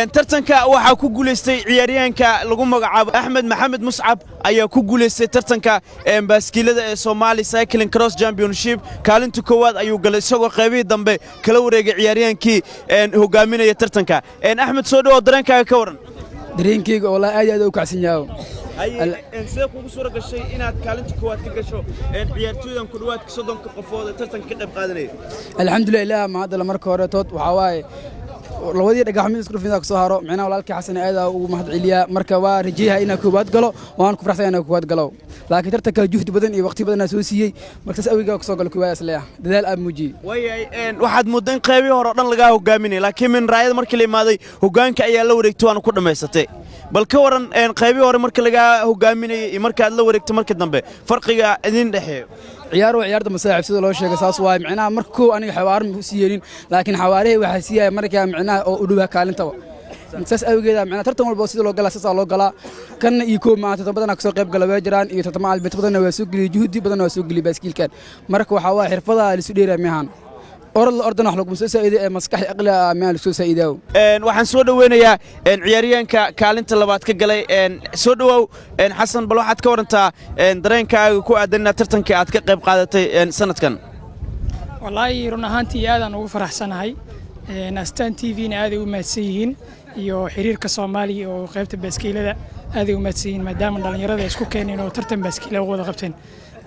Tartanka waxaa ku guulaystay ciyaaryahanka lagu magacaabo Axmed Maxamed Muscab ayaa ku guulaystay tartanka baaskiilada ee Somali Cycling Cross Championship. Kaalinta koowaad ayuu galay, isagoo qaybihii dambe kala wareegay ciyaaryahankii hogaaminaya tartanka. Axmed, soo dhawow, dareenkaaga ka waran? Dareenkeyga wallaahi aad iyo aad u kacsan yahay. Sidee kugu suura gashay inaad kaalinta koowaad ka gasho ciyaartooydan ku dhowaadka 30-ka qofood ee tartanka ka qayb qaadanaya? Alxamdulilah, ilaah mahadala. Marka hore tood waxaa waaye labadii dhagax mid isku dhufin soo haro. Micnaha walaalkii Xasan aad ugu mahad celiyaa. Marka waa rajeeyaha inaan koowaad galo, waan ku faraxsan inaan koowaad galo, laakiin tartanka juhdi badan iyo waqti badan aan soo siiyey. Marka saas awgeed ku soo galo koowaad, isleeyahay dadaal aad muujiyey. Waayahay, waxaad mooddaa in qaybihii hore oo dhan lagaa hogaaminaya, laakiin min raayada markii la imaaday hoggaanka ayaa la wareegtay, waana ku dhammaysatay. Bal ka waran qaybihii hore marka lagaa hogaaminayay iyo marka aad la wareegtay markii dambe, farqiga idin dhexeeyo? Ciyaar waa ciyaarta masaaxib, sida loo sheegay saas waaye. Micnaha marka koow aniga xawaaro ma usii yeelin, laakiin xawaarihii waxaa siiyaya markaa micnaha oo u dhowaa kaalintaba. Saas awgeeda micnaha tartan walba sida loo galaa saasaa loo galaa. Kanna iyo koow maanta tartan badanaa kasoo qayb gala waa jiraan, iyo tartamo albet badanna waa soo geliyey, juhdi badanna waa soo geliyey baaskiilkan. Marka waxaa waaye xirfadaha lisu dheeraa miyahan, orod la ordana wax laguma soo saa'iday ee maskax aqli ah miyaa lagu soo saa'idaa. Waxaan soo dhoweynayaa ciyaaryahanka kaalinta labaad ka galay. Soo dhowow Xasan, bal waxaad ka warantaa dareenkaaga ku aadan inaad tartankii aad ka qayb qaadatay sanadkan? Wallaahi run ahaantii aadaan ugu faraxsanahay. Astaan TV-na aaday u mahadsan yihiin iyo xiriirka Soomaaliya oo qaybta baaskiilada aaday u mahadsan yihiin, maadaama dhallinyarada isku keeneen oo tartan baaskiila ugu wada qabteen.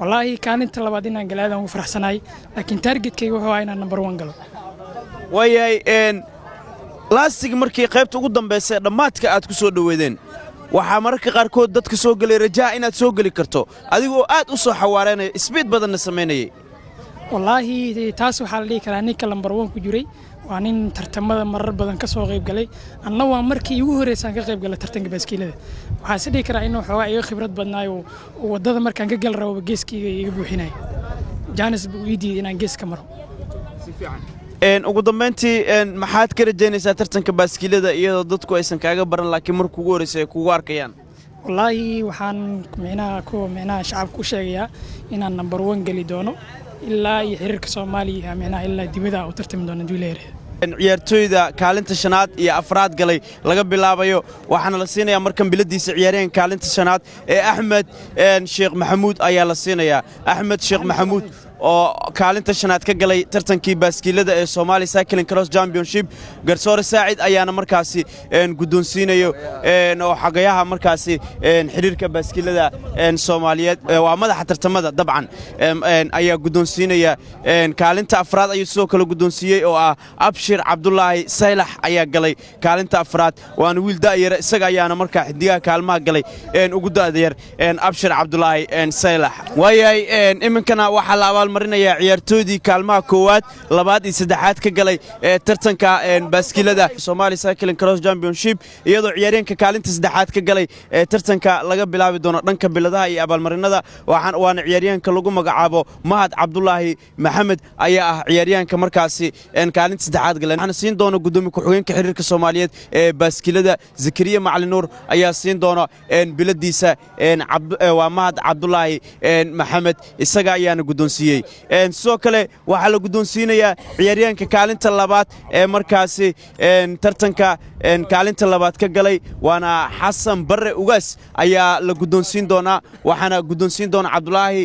Wallaahi kaalinta labaad inaan galo aadaan ugu faraxsanahay, laakiin targetkayga wuxuu ahaa inaan number one galo. Waayahay, laastig markii qaybta ugu dambaysa ee dhammaadka aad ku soo dhoweedeen, waxaa mararka qaarkood dadka soo gelay rajaa inaad soo geli karto, adigoo aad u soo xawaareynaya, speed badanna samaynayay. Wallaahi taas waxaa la dhihi karaa ninka number one ku jiray waa nin tartamada marar badan ka soo qayb galay. Anna waa markii igu horreysaan ka qayb galay tartanka baaskiilada. Waxaan is dhihi karaa inuu xoogaa iga khibrad badnaayo oo waddada markaan ka gal rabo geeskayga iga buuxinayo, chance buu ii diiday inaan gees ka maro. Ugu dambayntii, maxaad ka rajaynaysaa tartanka baaskiilada, iyadoo dadku aysan kaaga baran, laakiin marka ugu horreysa ay kugu arkayaan? Wallaahi waxaan micnaha ku micnaha shacabka u sheegayaa inaan number one geli doono, ilaa iyo xiriirka Soomaaliya, micnaha ilaa dibadda u tartami doono haduu leeyahay. Ciyaartooyda kaalinta shanaad iyo afraad galay laga bilaabayo, waxaana la siinayaa markan biladiisa ciyaaryahan kaalinta shanaad ee Axmed Sheekh Maxamuud ayaa la siinayaa. Axmed Sheekh Maxamuud oo kaalinta shanaad ka galay tartankii baaskiilada ee Somali Cycling Cross Championship, garsoore Saacid ayaana markaasi guddoonsiinayo, oo xagayaha markaasi xiriirka baaskiilada Soomaaliyeed, waa madaxa tartamada dabcan, ayaa guddoonsiinaya. Kaalinta afraad ayuu sidoo kale guddoonsiiyey, oo ah Abshir Cabdulaahi Saylax ayaa galay kaalinta afraad, waana wiil da'yara, isaga ayaana markaa xidigaha kaalmaha galay ugu da'da yar, Abshir Cabdulaahi Saylax. Waayahay, iminkana waxaa la abaalmarinayaa ciyaartooydii kaalmaha koowaad, labaad iyo saddexaad ka galay ee tartanka baaskiilada Somali Cycling Cross Championship, iyadoo ciyaaryahanka kaalinta saddexaad ka galay ee tartanka laga bilaabi doono dhanka biladaha iyo abaalmarinada. Waana ciyaaryahanka lagu magacaabo Mahad Cabdulaahi Maxamed ayaa ah ciyaaryahanka markaasi kaalinta saddexaad galay. Waxaana siin doona gudoomiye ku-xigeenka xiriirka Soomaaliyeed ee baaskiilada, Zakariya Macalin Nuur ayaa siin doona biladiisa. Waa Mahad Cabdulaahi Maxamed, isaga ayaana guddoonsiiyey. Sidoo kale waxaa la guddoonsiinayaa ciyaaryahanka kaalinta labaad ee markaasi tartanka kaalinta labaad ka galay, waana Xasan Barre Ugaas ayaa la guddoonsiin doonaa. Waxaana guddoonsiin doona Cabdulaahi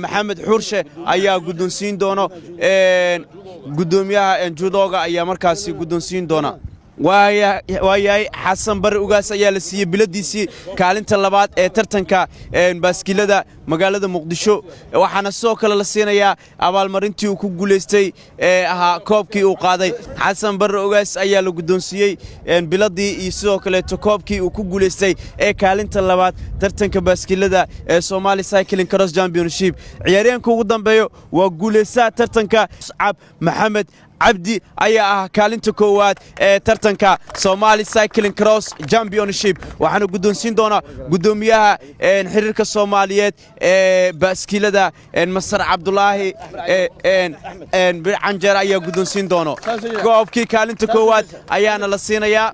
Maxamed Xuurshe ayaa guddoonsiin doono, guddoomiyaha judoga ayaa markaasi guddoonsiin doona. Waayahay, Xasan Barre Ugaas ayaa la siiyey biladiisii kaalinta labaad ee tartanka baaskiilada magaalada Muqdisho. Waxaana sidoo kale la siinayaa abaalmarintii uu ku guulaystay ee ahaa koobkii uu qaaday. Xasan Barre Ugaas ayaa la guddoonsiiyey biladii iyo sidoo kaleeto koobkii uu ku guulaystay ee kaalinta labaad tartanka baaskiilada ee Somali Cycling Cross Championship. Ciyaaryahanka ugu dambeeyo waa guulaystaha tartanka, Muscab Maxamed Cabdi ayaa ah kaalinta koowaad ee tartanka Somali Cycling Cross Championship. Waxaana guddoonsiin doona guddoomiyaha xiriirka Soomaaliyeed ee baaskiilada, Masar Cabdulaahi Canjeer ayaa guddoonsiin doono. Koobkii kaalinta koowaad ayaana la siinayaa.